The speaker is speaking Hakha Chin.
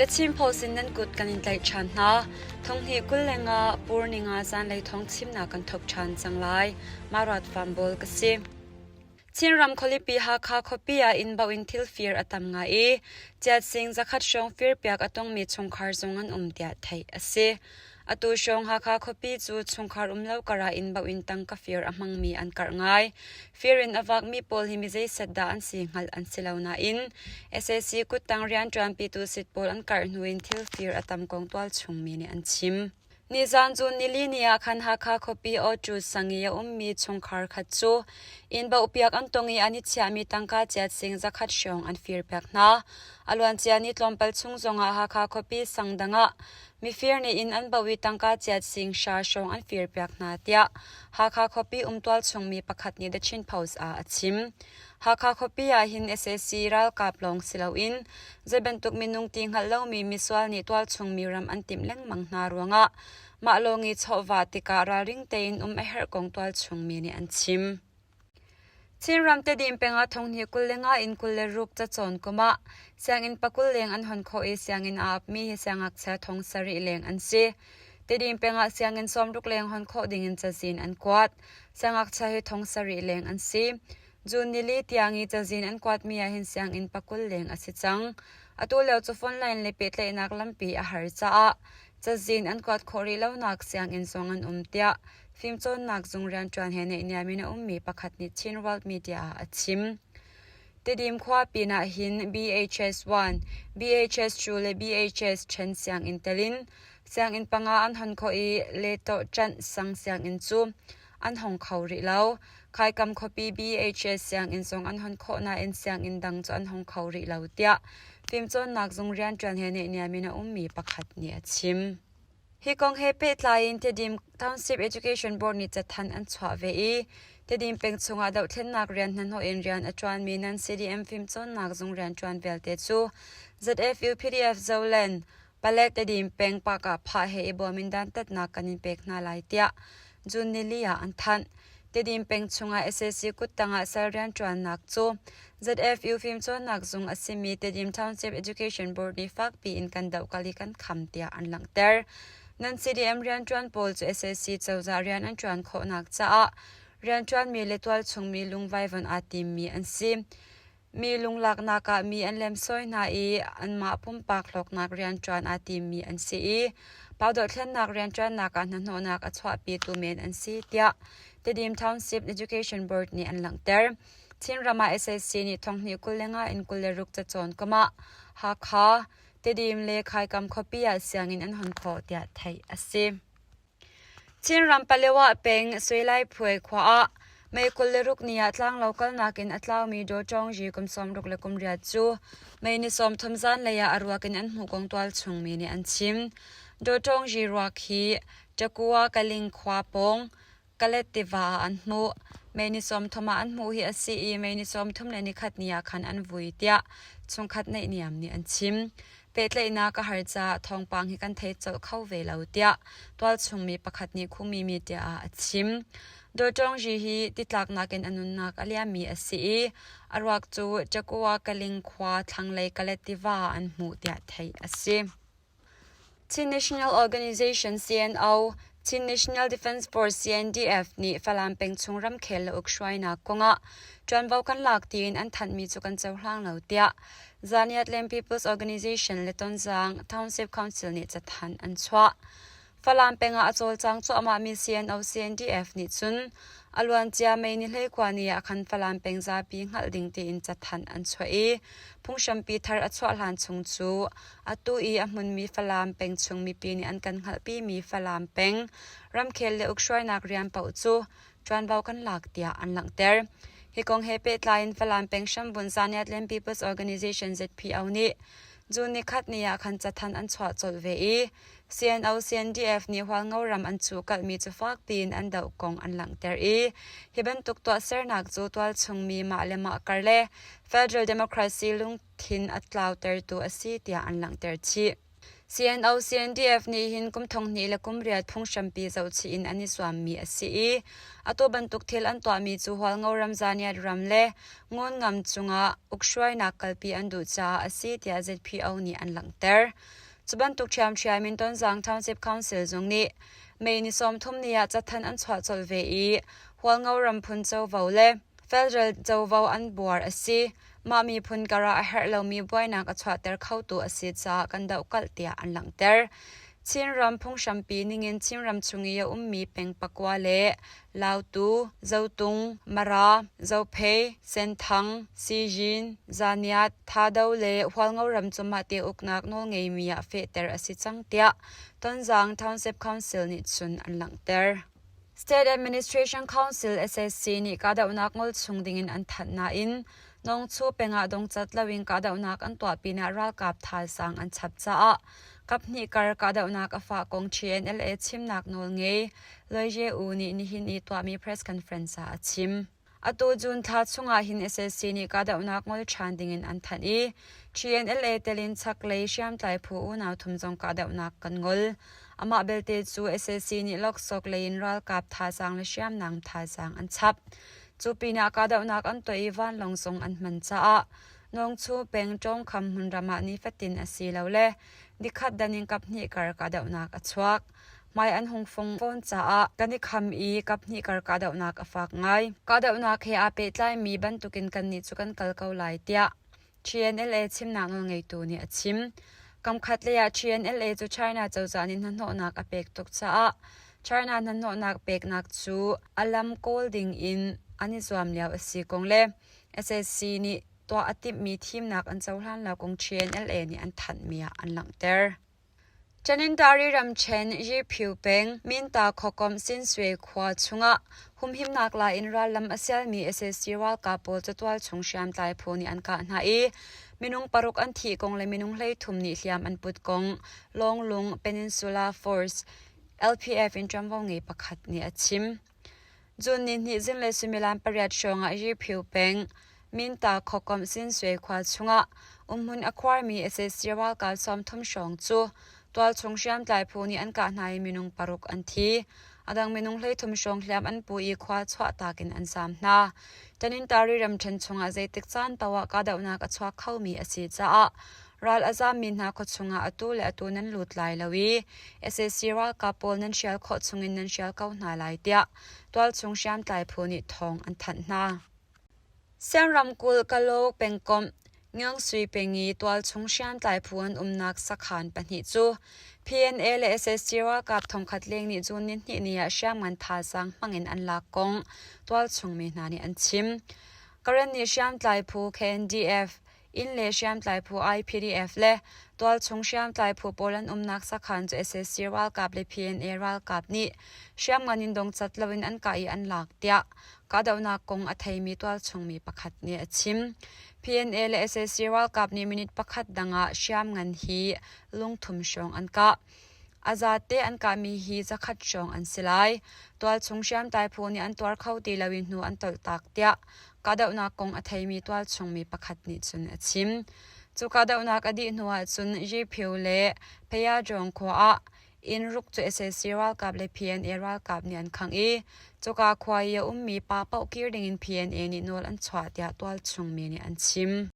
The Chin Post in nan kut kan in tlaih ṭhan hna. Thonghnih 25 pur ninga zanlei thawng chimnak kan thawk ṭhan cang lai. Marat Fambawl ka si. Chinram khualipi Hakha khuapi ah inn bauh in thil fir a tam ngai i chiatsing zakhat hrawng firpiak a tongmi chungkhar zong an um tiah theih a si. Atu hrawng Hakha khuapi cu chungkhar um lo karah inn bauh in tangka fir a hmangmi an karh ngai. Fir in a vakmi pawl hi mi zeiset dah an si hngalh an si lo nain sac kuttang rianṭuanpitu sit pawl an karh hnu in thil fir a tam kong tualchung mi nih an chim. Nizaan cu nili ni ah khan Hakha khuapi Awṭu sang i a ummi chungkhar khat cu inn bauhpiak an tong i an i chiahmi tangka chiat sing zakhat hrawng an firpiak hna. A luancia ni tlawmpal chung zongah Hakha khuapi sang dang ah mifir nih inn an bauh i tangka chiat sing hra hrawng an firpiak hna tiah Hakha khuapi um tualchung mi pakhat nih The Chin Post ah a chim. Hakha khuapi ah hin sac ralkap lawng si loin zeibantuk minung ti hngalh lomi misual nih tualchung mi ram an timh lengmang hna ruangah mah lawng i chawhvah tikah ralring tein um a herh kong tualchung mi nih an chim. Chinram Tedim peng ah thonghnih 25 in 26 cacawn kum ah sianginn pakul leng an hon khawh i sianginn aa apmi hi siangngakchia thong sarih leng an si. Tedim peng ah sianginn sawmruk leng hon khawh dingin cazin an kuat. Siangngakchia hi thong sarih leng an si. June nili tiang i cazin an kuatmi ah hin sianginn pakul leng a si cang. Atu lio cu phone line le pehtlaihnak lampi a har caah cazin an kuat khawh rih lonak sianginn zong an um tiah fimcawnnak zung rianṭuan he naihniam in a ummi pakhat nih Chin World Media ah a chim. Tidim khua pinah hin BHS 1, BHS 2 le BHS ṭhen sianginn tel in sianginn panga an hon khawh i Letaw ṭanh sang sianginn cu an hong kho rih lo. Khaikam khuapi BHS sianginn zong an hon khawh nain sianginn dang cu an hong kho rih lo tiah fimcawnnak zung rianṭuan he naihniam in a ummi pakhat nih a chim. Hi kong he pehtlai in Tedim Township Education Board nih cathanh an chuah ve i Tedim peng chungah dohthlennak rian hnahnawh in rian a ṭuanmi nan CDM fimcawnnak zung rianṭuan vialte cu ZFU PDF Zoland Palek Tedim peng Paka phah he i bawm in dantatnak kan in pek hna lai tiah June nili ah an thanh. Tedim peng chungah sac kuttang ah sal rianṭuannak cu ZFU fimcawnnak zung a simi Tedim Township Education Board nih fakpi in kan dohkalh i kan kham tiah an langhter. Nan CDM rianṭuan pawl cu sac cozah rian an ṭuan khawhnak caah rianṭuanmi le tualchungmi lungvaivuan aa timmi an si. Mi lunglaknak ah mi an lemsawi hna i anmah pumpak hlawknak rianṭuan aa timmi an si i pau dohthlennak rianṭuannak ah hnahnawhnak a chuahpitu men an si tiah Tedim Township Education Board nih an langhter. Chinram ah sac nih thonghnih 25 in 26 cacawn kum ah Hakha, Tedim le Khaikam khuapi ah sianginn an hon khawh tiah theih a si. Chinram Palewa peng Suilai-phuai khua ah May 26 ni ah tlanglo kalnak in a tlaumi Daw Ṭawngyi kum 68 cu May ni 30 zanlei ah a ruak in an hmuh kong tualchung mi nih an chim. Daw Ṭawngyi ruak hi Takua Kaling khua pawng Kalet tiva ah an hmuh. May ni 30 ah an hmuh hi a si i May ni 31 ni ah khan an vui tiah chungkhat naihniam nih an chim. Pehtlaihnak a har caah thawngpang hi kan thei colh kho ve lo tiah tualchung mi pakhat nih Khumi Media ah a chim. Dawṭawngzi hi titlaknak in a nunnak a liammi a si i a ruak cu Jaguar Kaling khua thlanglei Kalet tiva ah an hmuh tiah theih a si. Chin National Organization CNO, Chin National Defense Force CNDF nih Falam peng chung ramkhel le ukhruainak kongah ṭuanvo kan lak tiin an thanhmi cu kan cohlang lo tiah Zaniatland People's Organization le Tonzang Township Council nih cathanh an chuah. Falam peng ah a cawlcang cuahmahmi CNO CNDF nih cun a luancia May ni 19 ni ah khan Falam peng zapi hngalh ding tiin cathanh an chuah i phunghrampi thar a chuah hlan chung cu atu i a hmunmi Falam peng chung mipi nih an kan hngalhpimi Falam peng ramkhel le ukhruainak rian paoh cu ṭuanvo kan lak tiah an langhter. Hi kong he pehtlai in Falam peng hrambunh Zaniatland People's Organization ZPO nih June nikhat ni ah khan cathanh an chuah colh ve i CNO CNDF nih Hualngo ram an chuhkalhmi cu fak piin an doh kong an langhter i hi bantuk tuahsernak cu tualchungmi mah le mah kar le federal democracy lungthin a tlautertu a si tiah an langhter chih. CNO CNDF nih hin kum 2000 le kum riat phunghrampi zohchih in an i zuammi a si i atu bantuk thil an tuahmi cu Hualngo ram Zaniat ram le Ngun cungah ukhruainak kalpi an duh caah a si tiah ZPO nih an langhter. Cu bantuk ṭhiamṭhiam in Tonzang Township Council zong nih May ni 30 ni ah cathanh an chuah colh ve i Hualngo ram phun covo le federal covo an buar a si. Mah miphun karah a herh lomi buainak a chuahter khotu a si caah kan dohkalh tiah an langhter. Chinram phunghrampi ningin Chinram chung i a ummi peng pakua le Lautu, Zotung, Mara, Zophei, Senthang, Siyin, Zaniat, Thado le Hualngo ram cu mahte uknak nawlngeimi ah fehter a si cang tiah Tonzang Township Council nih cun an langhter. State Administration Council SAC nih kahdohnak ngol chung dingin an thanh nain Nongchu pengah dongcat loin kahdohnak an tuah pinah ralkap thazaang an chap caah kaphnih kar kahdohnak a fah kong TNLA chimnak nawl ngei Loye U nih nihin i tuahmi press conference ah a chim. Atu June thla chungah hin SAC nih kahdohnak ngol ṭhan dingin an thanh i TNLA telin chaklei hriamtlai phu unau thum zong kahdohnak kan ngol. Amah belte cu SAC nih laksawk lei in ralkap thazaang le hriamnam thazaang an chap. Cu pinah kahdohnak an tuah i vanlawng zong an hman caah Nawngchu peng Ṭawngkham hmunram ah nifatin asilole nikhat dan in kaphnih kar kahdohnak a chuak. Hmai an hung fong fawn caah kan i kham i kaphnih kar kahdohnak a fak ngai. Kahdohnak he aa pehtlaimi bantukin kannih cu kan kal ko lai tiah TNLA chimnak nawlngeitu nih a chim. Kamkhat lei ah TNLA cu China cozah nih hnahnawhnak a pek tuk caah China hnahnawhnak peknak cu a lam kawl ding in an i zuam lio a si kong le SAC nih tuah a timhmi thimnak an cohlan lo kong TNLA nih an thanhmi ah an langhter. Tanintari ramṭhen Yiphiu peng Minta khuakomh Sinswe khua chungah humhimnak la in rallam a sialmi sac ralkap pawl cu tualchung hriamtlai phu nih an kah hna i minung paruk an thih kong le minung 13 nih hliam an put kong Lawnglung Peninsula Force LPF in ṭuanvo ngei pakhat nih a chim. June ni hnih zinglei suimilam pariat hrawngah Yiphiu peng Minta khuakomh Sinswe khua chungah umhmun a khuarmi sac ralkap 30 hrawng cu tualchung hriamtlai phu nih an kah hna i minung paruk an thi. A dang minung 13 hrawng hliam an pu i khua chuahtak in an zaam hna. Tanintari ramṭhen chungah zeitik caan paoh ah kahdohnak a chuak khomi a si caah Ral a zaammi hna khua chungah atu le atu nan lut lai lo i sac ralkap pawl nan hrial khawh chungin nan hrial ko hna lai tiah tualchung hriamtlai phu nih thawng an thanh hna. Siang ramkulh Kalaw pengkomh Ngiangsui peng i tualchung hriamtlai phu an umnak sakhan pahnih cu PNA le sac ralkap thongkhat leng nih June nihnih ni ah hriamngan thazaang hmangin an lak kong tualchung mi hna nih an chim. Karen nih hriamtlai phu KNDF Inn le hriamtlai phu IPDF le tualchung hriamtlai phu pawl an umnak sakhan cu sac ralkap le PNA ralkap nih hriamngan in dongcat loin an kah i an lak tiah kahdohnak kong a theimi tualchung mi pakhat nih a chim. PNA le sac ralkap nih minute pakhat dang ah hriamngan hi lungthum hrawng an kah. A zate an kahmi hi zakhat hrawng an si lai. Tualchung hriamtlai phu nih an tuar kho ti lo i hnu an tolhtak tiah kahdohnak kong a theimi tualchung mi pakhat nih cun a chim. Cu kahdohnak a dih hnu ahcun Yiphiu le Phayajong khua ah inn ruk cu sac ralkap le PNA ralkap nih an khangh i cuka khua i a ummi pa paoh kir dingin PNA nih nawl an chuah tiah tualchung mi nih an chim.